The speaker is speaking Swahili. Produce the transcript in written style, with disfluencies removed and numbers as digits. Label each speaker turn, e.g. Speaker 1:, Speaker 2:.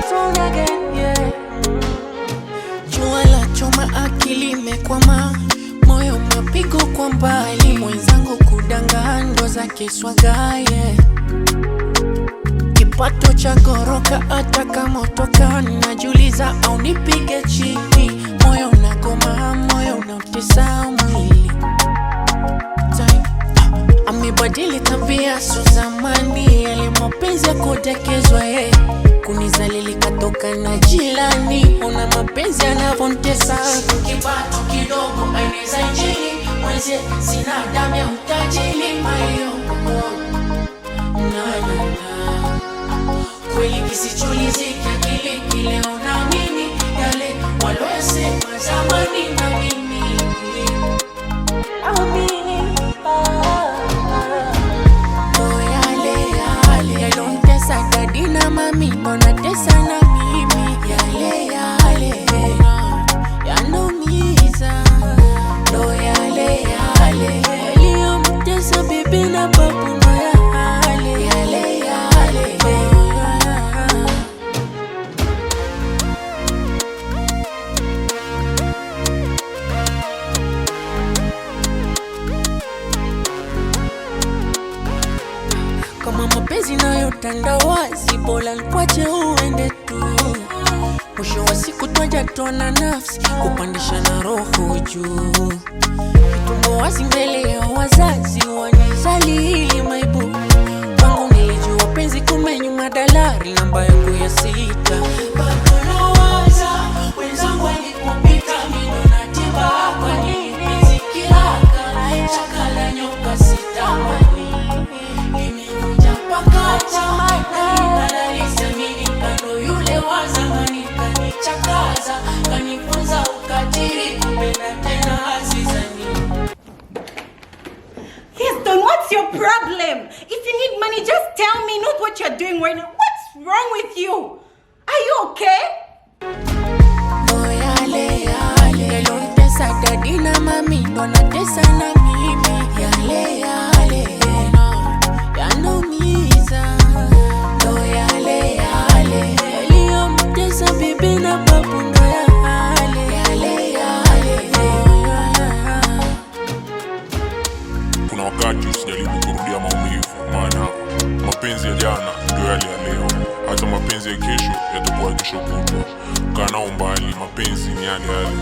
Speaker 1: Soon again, yeah. Jua la choma akili imekwama, moyo mapigo kwa mbali, mwenzangu kudanga ndo zake swaga, yeah. Kipato cha goroka hata kama utoka, najiuliza au nipige chini, moyo unagoma, moyo unautesa mwili time. Amebadili tabia, so zamani yale mapenzi ya kudekezwa ye kunizalili katoka na jilani, ona mapenzi yanavyontesa. Kipato kidogo aeneza injili, mwenzie sina damu ya utajili mayo na na na kweli kisichuliziki akili kileo na mimi yale walosema zamani na mimi amini ah. Ndo yale yale yalontesa dadi na mami, mbona tesa na mimi yale yale yanaumiza. Ndo yale yale yaliyomtesa bibi na babu, ndo yale yale yale. Kama mapenzi nayo tandawazi, bora nikwache uende tu. Mwisho wa siku twajatona nafsi, kupandisha na roho juu, tumbo wazi mbele ya wazazi wanizalili maibu kwangu. Nilijua penzi, kumbe nyuma dalari, namba yangu ya sita bado nawaza wenzangu walipopita, mimi natiba kwa nini penzi kiraka chakala nyoka sitamani nimekuja mpaka chama na inalalisamini kando yule wa zamani kanichakaza kanifunza ukatili kupenda tena azizani.
Speaker 2: Houston, what's your problem? If you need money, just tell me, not what you're doing right now. What's wrong with you? Are you okay?
Speaker 1: Ndo yale yale yalontesa dadi na mami, ndo natesa na mimi yale yale yanaumiza. Ndo yale yale yaliyomtesa bibi na babu, ndo yale yale yale.
Speaker 3: Kuna wakati usijaribu kurudia maumivu, maana mapenzi ya jana ndio yale ya leo, hata mapenzi ya kesho yatakuwa ya kesho kutwa. Kaa nao mbali, mapenzi ni yale yale.